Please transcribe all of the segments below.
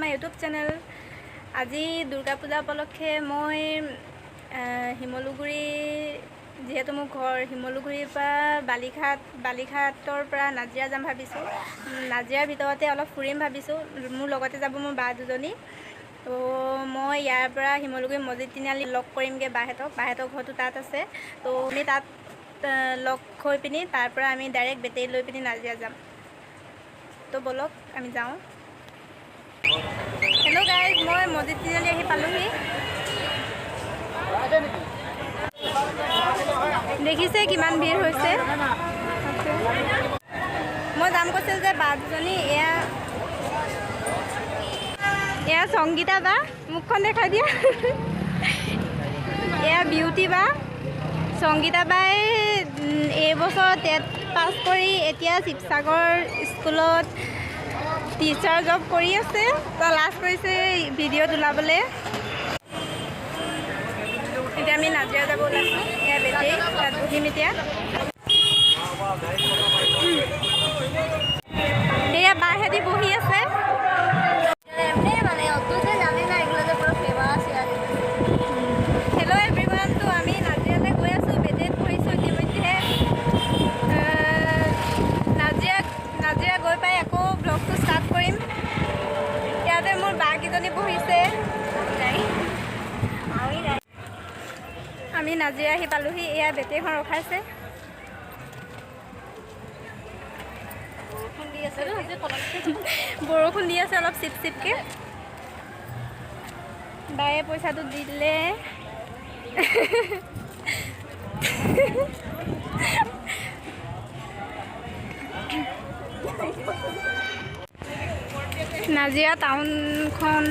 My YouTube channel. আজি দুৰ্গা পূজা উপলক্ষে মই শিমলুগুৰি, যিহেতু মোৰ ঘৰ শিমলুগুৰিৰ পৰা বালিঘাট, বালিঘাটৰ পৰা নাজিৰা যাম ভাবিছোঁ। নাজিৰাৰ ভিতৰতে অলপ ফুৰিম ভাবিছোঁ। মোৰ লগতে যাব মোৰ বা দুজনী। তো মই ইয়াৰ পৰা শিমলুগুৰি মছজিদ তিনিআলি লগ কৰিমগৈ বাহঁতক। বাহঁতৰ ঘৰটো তাত আছে। তো আমি তাত লগ হৈ পিনি তাৰ পৰা আমি ডাইৰেক্ট বেটেৰী লৈ পিনি নাজিৰা যাম। তো ব'লক আমি যাওঁ। হেল্ল' গাইজ, মই মছজিদ তিনিআলি আহি পালোহি। দেখিছে কিমান ভিৰ হৈছে। মই যাম কৈছিল যে বা দুজনী। এয়া এয়া সংগীতা বা, মুখখন দেখাই দিয়া। এয়া বিউটি বা। সংগীতা বাই এইবছৰ টেট পাছ কৰি এতিয়া শিৱসাগৰ স্কুলত টিচাৰ জব কৰি আছে। তো লাজ কৰিছে ভিডিঅ'ত ওলাবলৈ। এতিয়া আমি নাজিৰা যাব ওলাইছোঁ। এয়া বেটেৰী, তাত বহিম এতিয়া। এয়া বাহেঁতি বহি আছে। হেল্ল' এভৰিৱান, তো আমি নাজিৰালৈ গৈ আছোঁ। বেটেৰীত বহিছোঁ ইতিমধ্যে। নাজিৰা গৈ পাই আকৌ ব্লগটো ষ্টাৰ্ট কৰিম। ইয়াতে মোৰ বা কেইজনী বহিছে। আমি নাজিৰা আহি পালোহি। এয়া বেটেৰীখন ৰখাইছে। বৰষুণ দি আছে অলপ চিপ চিপকৈ। বায়ে পইচাটো দি দিলে। নাজিৰা টাউনখন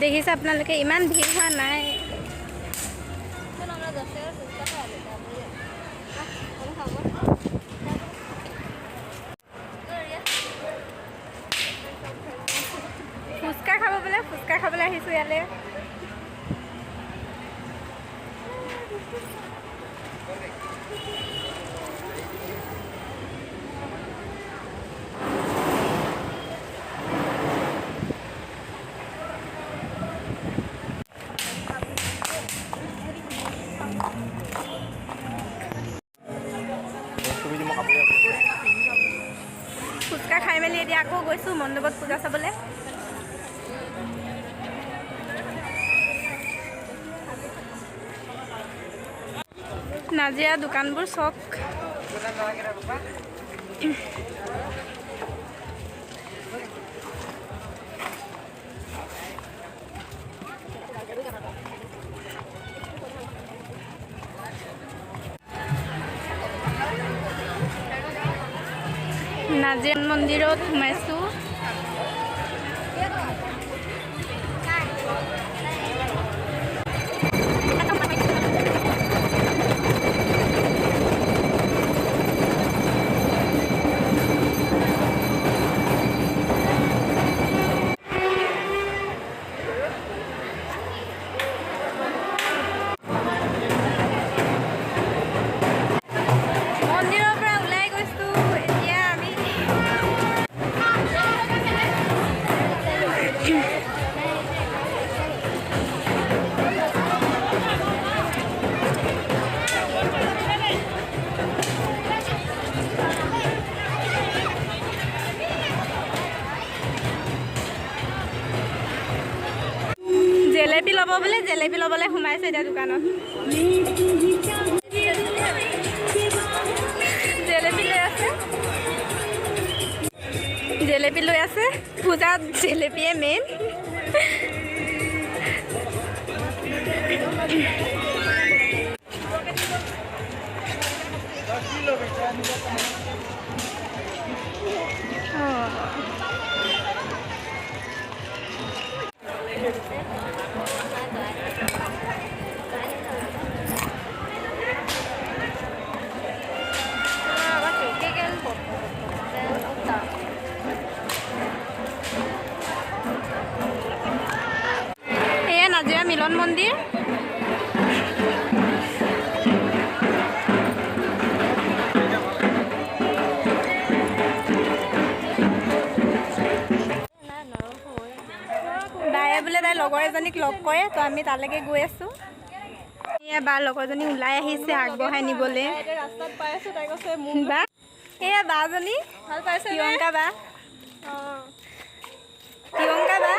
দেখিছে আপোনালোকে, ইমান ভিৰ হোৱা নাই। ফুচকা খাব বোলে, ফুচকা খাবলৈ আহিছোঁ ইয়ালৈ। ফুচকা খাই মেলি এতিয়া আকৌ গৈছোঁ মণ্ডপত পূজা চাবলৈ। নাজিৰা দোকানবোৰ চক। নাজিৰা মন্দিৰত সোমাইছোঁ। মন্দিৰৰ পৰা ওলাই গৈছোঁ এতিয়া আমি। জেলেপি ল'ব বোলে, জেলেপি ল'বলৈ সোমাইছে এতিয়া দোকানত। জেলেপি লৈ আছে, জেলেপি লৈ আছে। পূজাত জেলেপিয়ে মেইন। এয়া নাজিৰা মিলন মন্দিৰ। লগৰ এজনীক লগ কৰে, তো আমি তালৈকে গৈ আছোঁ। এয়া বা লগৰজনী ওলাই আহিছে আগবঢ়াই নিবলৈ। বা এয়া বাজনী প্ৰিয়ংকা বা, প্ৰিয়ংকা বা।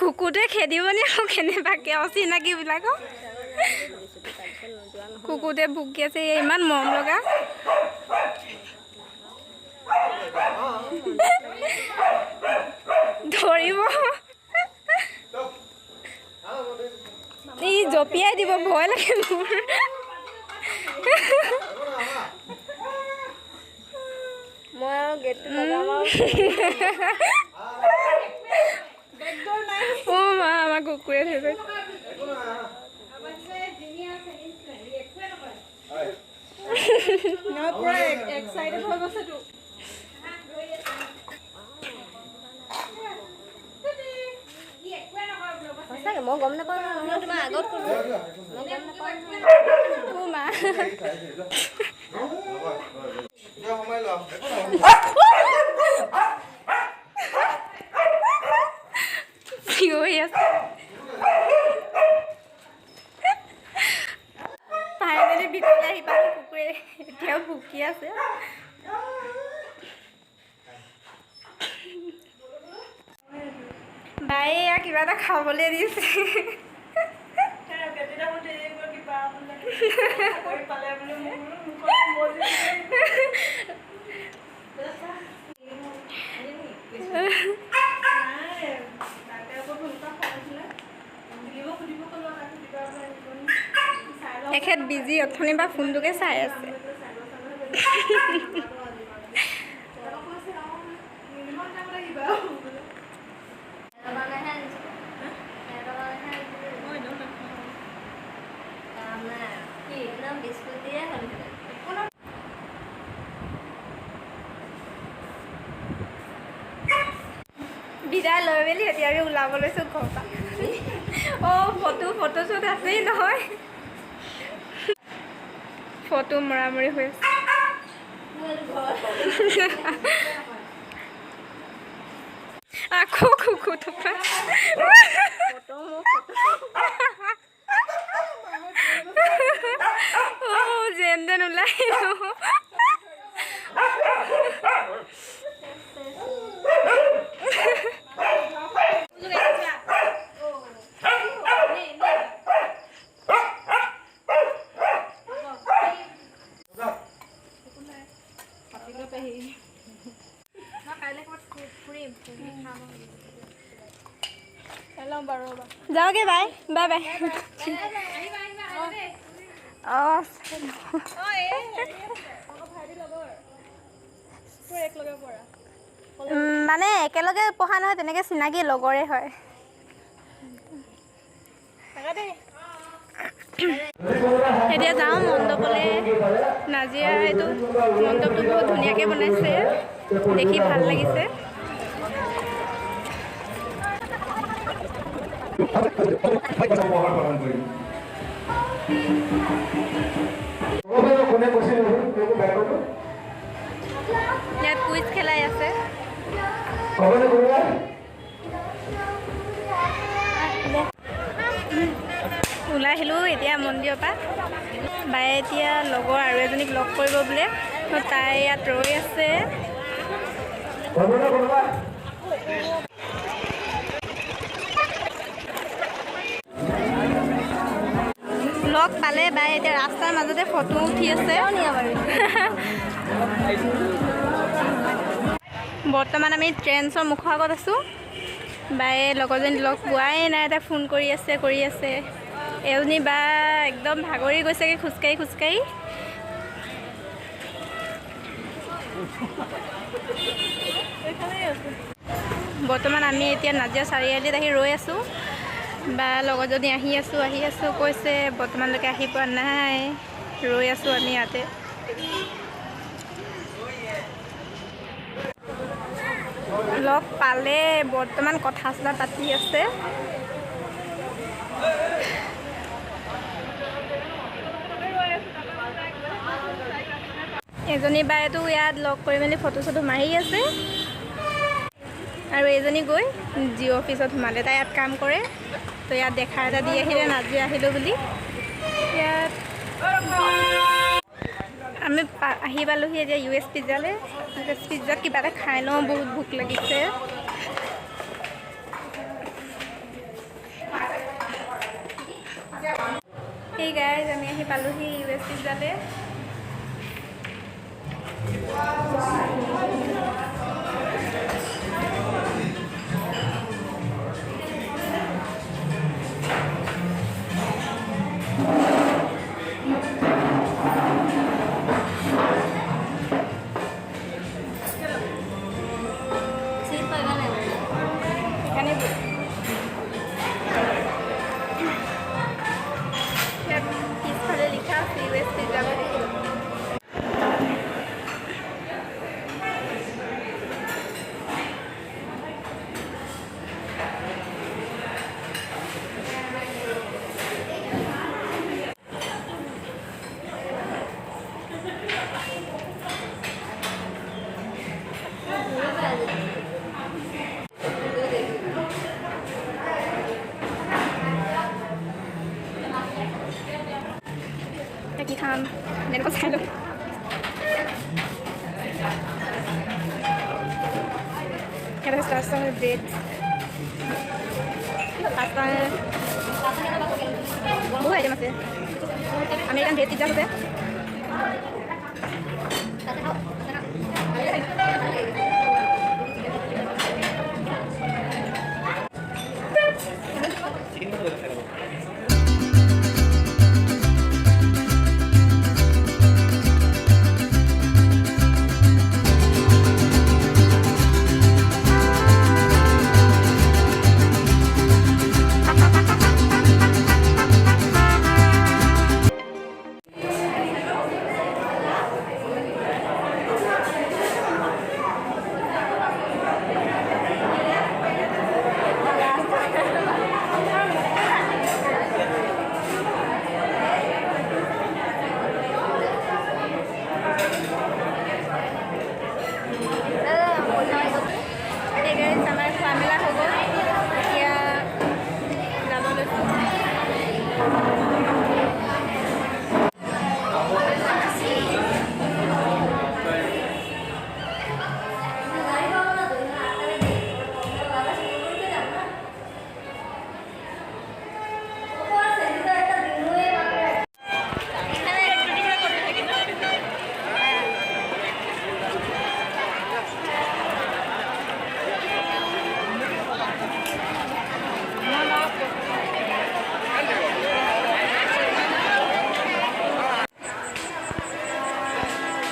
কুকুৰটোৱে খেদিব নি আকৌ কেনেবাকে অচিনাকিবিলাকক। কুকুৰটোৱে ভুকি আছে, ইমান মৰম লগা। ধৰিব, ই জঁপিয়াই দিব, ভয় লাগে মোৰ। অ' মা, আমাৰ কুকুৰে ধৰিব। মই গম নাপাওঁ নহয়, তোমাৰ আগত ক'লো। মই গম নাপাওঁ। মা চিঞৰি আছে। ফাইনেলি ভিতৰলৈ আহি পালোঁ, কুকুৰে এতিয়াও ভুকি আছে। বায়ে এয়া কিবা এটা খাবলৈ দিছে। এখেত বিজি, অথনি বা ফোনটোকে চাই আছে। বিদায় লৈ মেলি এতিয়া আমি ওলাব লৈছোঁ ঘৰৰ পৰা। অ' ফটোশ্বুট আছেই নহয়, ফটো মৰামৰি হৈ আছে। আকৌ কুকুৰটোৰ পৰা অ' যেন তেন ওলাই আহিলোঁ। যাওঁগে, বাই বাই বাই। অঁ, মানে একেলগে পঢ়া নহয়, তেনেকৈ চিনাকি লগৰে হয়। এতিয়া যাওঁ মণ্ডপলৈ। নাজিৰা এইটো মণ্ডপটো বহুত ধুনীয়াকৈ বনাইছে, দেখি ভাল লাগিছে। ইয়াত কুইজ খেলাই আছে। ওলাই আহিলোঁ এতিয়া মন্দিৰৰ পৰা। বায়ে এতিয়া লগৰ আৰু এজনীক লগ কৰিব বোলে, তাই ইয়াত ৰৈ আছে। লগ পালে বাই এতিয়া ৰাস্তাৰ মাজতে ফটো উঠি আছে। বৰ্তমান আমি ট্ৰেন্সৰ মুখৰ আগত আছোঁ। বায়ে লগৰজনী লগ পোৱাই নাই, তাই ফোন কৰি আছে কৰি আছে। এজনী বা একদম ভাগৰি গৈছেগৈ খোজকাঢ়ি খোজকাঢ়ি। বৰ্তমান আমি এতিয়া নাজিৰা চাৰিআলিত আহি ৰৈ আছোঁ। বা লগৰজনী আহি আছোঁ আহি আছোঁ কৈছে, বৰ্তমানলৈকে আহি পোৱা নাই। ৰৈ আছোঁ আমি ইয়াতে। লগ পালে বৰ্তমান কথা চথা পাতি আছে। এজনী বায়েতো ইয়াত লগ কৰি মেলি ফটো চটো মাৰি আছে আৰু এজনী গৈ জিঅ' অফিচত সোমালে। তাই ইয়াত কাম কৰে, তো ইয়াত দেখা এটা দি আহিলে, নাজিৰা আহিলোঁ বুলি। ইয়াত আমি আহি পালোহি এতিয়া ইউ এছ পিজ্জালৈ। ইউ এছ পিজ্জাত কিবা এটা খাই লওঁ, বহুত ভোক লাগিছে। সেই গাইজ, আমি আহি পালোহি ইউ এছ পিজ্জালৈ। এখানে পিছফালে লিখা আছে ইউ এছ পিজ্জা বুলি। কি খাম এনেকুৱা চাই লওঁ। ব্ৰেড, পাস্তা, বহুত আইটেম আছে। আমেৰিকান ভেজ পিজ্জা আছে। আমাৰ খোৱা মেলা হৈ গ'ল, এতিয়া যাব লৈছোঁ।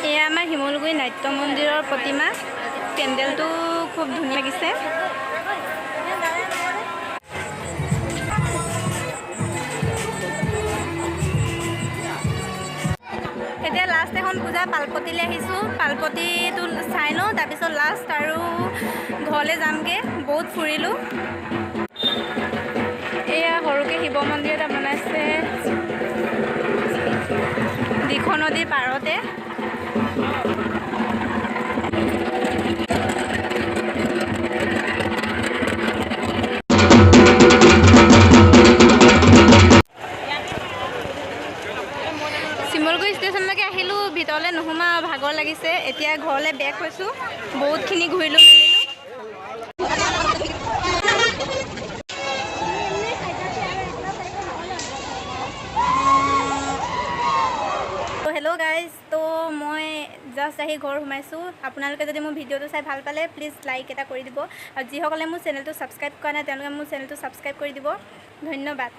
এয়া আমাৰ শিমলুগুৰি নাট্য মন্দিৰৰ প্ৰতিমা। পেণ্ডেলটো খুব ধুনীয়া লাগিছে। এতিয়া লাষ্ট এখন পূজা পালপতিলৈ আহিছোঁ। পালপতিটো চাই লওঁ, তাৰপিছত লাষ্ট আৰু ঘৰলৈ যামগৈ। বহুত ফুৰিলোঁ। এয়া সৰুকৈ শিৱ মন্দিৰ এটা বনাইছে দিখ নদীৰ পাৰতে। শিমলগুৰি ষ্টেচনলৈকে আহিলোঁ, ভিতৰলৈ নোসোমাওঁ, ভাগৰ লাগিছে। এতিয়া ঘৰলৈ বেক হৈছোঁ। বহুতখিনি ঘূৰিলোঁ মেলিলোঁ। হেল্ল' গাইজ, তো মই জাষ্ট আহি ঘৰ সোমাইছোঁ। আপোনালোকে যদি মোৰ ভিডিঅ'টো চাই ভাল পালে প্লিজ লাইক এটা কৰি দিব, আৰু যিসকলে মোৰ চেনেলটো ছাবস্ক্ৰাইব কৰা নাই তেওঁলোকে মোৰ চেনেলটো ছাবস্ক্ৰাইব কৰি দিব। ধন্যবাদ।